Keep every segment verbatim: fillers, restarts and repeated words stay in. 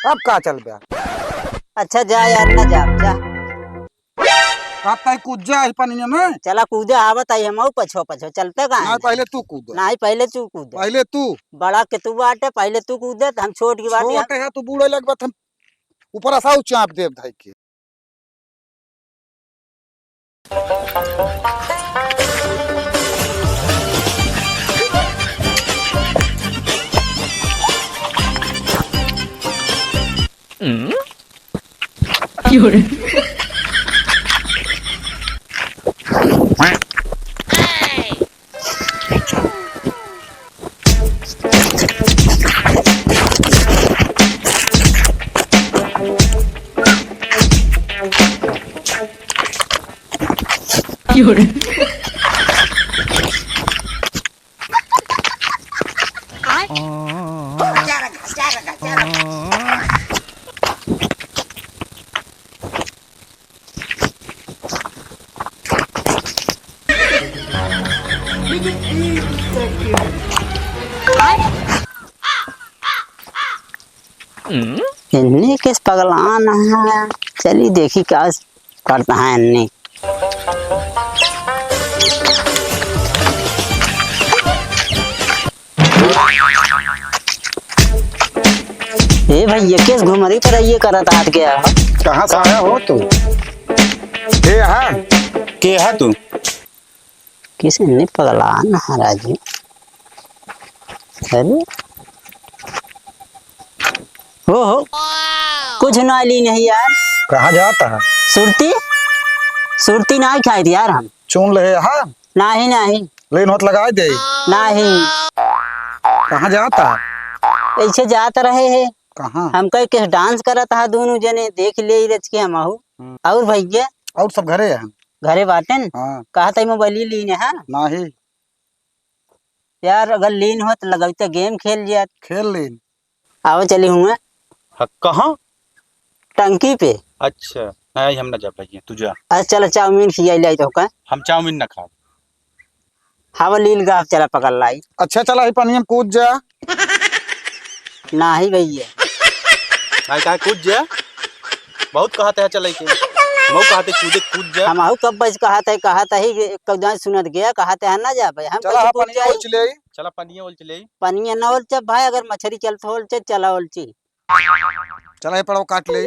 अब का चलबे? अच्छा जा यार, ना जा, जा। अब तई कूद जा इस पनिया में। चला कूदे, आवत आई हमहू पछो पछो, चलते का नहीं, है? पहले तू कूद। नहीं, पहले तू कूद। पहले तू। बड़ा के तू बाटे, पहले तू कूदे, त हम छोट की बाटे। छोट है, तू बूड़े लगबा, त हम ऊपर असाऊ चाप देब धई के। इन्हीं किस पगलान है, चली देखी का करता है इन्हीं। ए भैया, किस घुमरी पर ये करत हाथ गया हो? कहाँ से आया हो तू? के हा? के हा तू? किसी ने पगला ना राजू। अरे, हो, हो। कुछ ना ली नहीं यार। कहाँ जाता है? सुरती? सुरती ना खाई थी यार हम। चुन ले, हाँ? नाही, नाही। लेन होत लगाए दे। नाही। कहाँ जाता है? ऐसे जात रहे हैं। कहाँ? हम कहे के dance करत हा दोनों जने, देख ले रच के हम आहू। हम्म। और भैया? और सब घरे हैं। घरे बाटेन? हाँ। कहा था मोबाइल लीने, हाँ? नाही। यार, अगर लीन होत, लगौते game खेल लिया। खेल लीन। आवा चली हुए। हाँ, कहाँ? टंकी पे। अच्छा, नहीं, हम ना जा पाइए, तू जा। अच्छा, चला, चाउमीन खियाई लाई तो का? हम चाउमीन ना खाब। हवा लील गाप, चला पकड़ लाई। अच्छा, चला, ही पानी में कूद जा। नाही भैया। नाही, कहाँ कूद जा? बहुत कहत है चले के। हमहू कहत है कूदे, कूद जा। हमहू कब बस कहत है, कहत है, कब जान सुनत गया, कहत है ना जा भाई। हम चला, कैसे हाँ, कूद पानी जाई? ओल चले। चला, पानी ओल चले। पनिया न ओलचे भाई, अगर मछरी चलत होलचे, चला ओलची। चला, ये पड़ाव काट ले।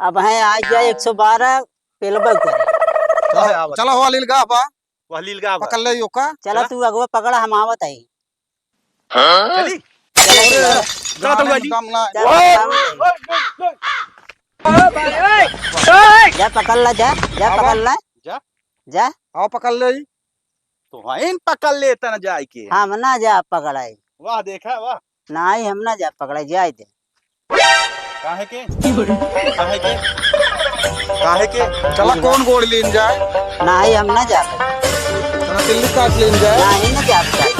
अब है आ गया एक सौ बारह, पेलबल कर। चला, चला, हो लील गाह बा। वह लील गाह बा। पकड़ ले यो का। चला, चला। तू अगवा पकड़ा, हम आवत आई। हाँ? चली। चला, चला। चला, चला, चला। दम ना। चला, चला। जा पकड़ ला, जा, जा आवा। पकड़ ला। जा। जा। आओ पकड़ ले। तो हइन पकड़ ले तन जाए के। हम ना जा पकड़ाई। वाह, देखा, वाह। नाही, हम ना जा पकड़ाई, जाए दे। काहे के? काहे के? काहे के? चला, कौन गोड़ लीन जाए? नाही, हम ना जा पकड़ाई। चला, तिल्ली काट लीन जाए। नाही, ना जा पकड़ाई।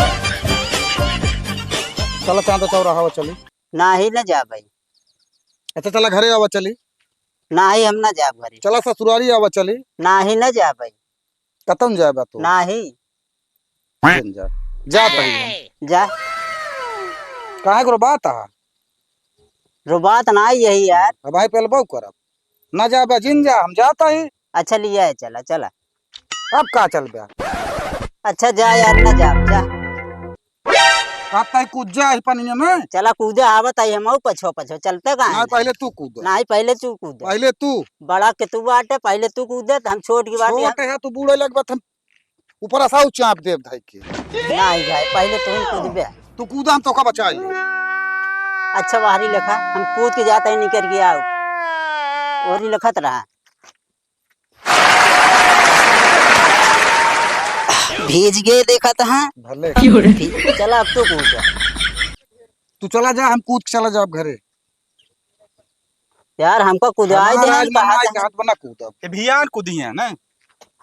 चला, चांद चौराहा चली। नाही, ना जा भाई। अच्छा, चला, घरे आवा चली। नाही, हम ना जाब घरे। चला, ससुरारी आवा चली। नाही, ना जा भाई। कतन जाबा तू? नाही। जिन जा। जा तही हम। जा। काहे को रोबात हा? रोबात ना यही यार। अब भाई पेलबो करब। ना जाबा, जिन जा, हम जाता ही। अच्छा, लिया है, चला, चला। अब का चलबे? अच्छा, जा यार, ना जा, जा। अब तई कूद जा ही पनिया में। चला, कूदे आवत आई, हमहू पछो पछो, चलते का ना, है? पहले तू कूद। नाही, पहले तू कूद। पहले तू। बड़ा के तू बाटे, पहले तू कूदे, त हम छोट की बाटे। छोट है, तू बूड़े लगबा, त हम ऊपर असाऊ चाप देब धई के। नाही भाई, पहले तू ही कूदबे। तू कूदा, हम तोका बचाई। अच्छा, वहरी लेखा, हम कूद के जाता ही निकर के आओ। वहरी लेखत रहा। भीज गए देखत हा। भले। भी-, चला, अब तू कूद जा। तू चला जा, हम कूद के चला जाब घरे। यार, हमको कुदाई हमारा देन, आज मन कहा नाई था। कहत बना कूदब। ये भियान कूदी है ना?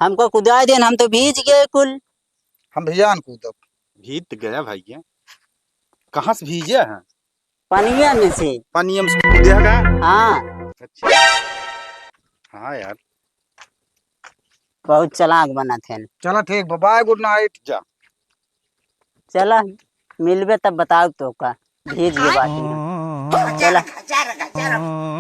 हमको कुदाई देन, हम तो भीज गए कुल। हम भियान कूदब। भीज तो गया भैया। कहाँ से भीजे हैं? पनिया में से। पनिया में से कूदे है का? हाँ। अच्छा। हाँ यार। बहुत चालाक बनत है। चला ठीक बा, bye, good night। जा। चला, मिलबे तब बताओ तो का, भीज के बाटी। चला। खचा रहा, खचा रहा।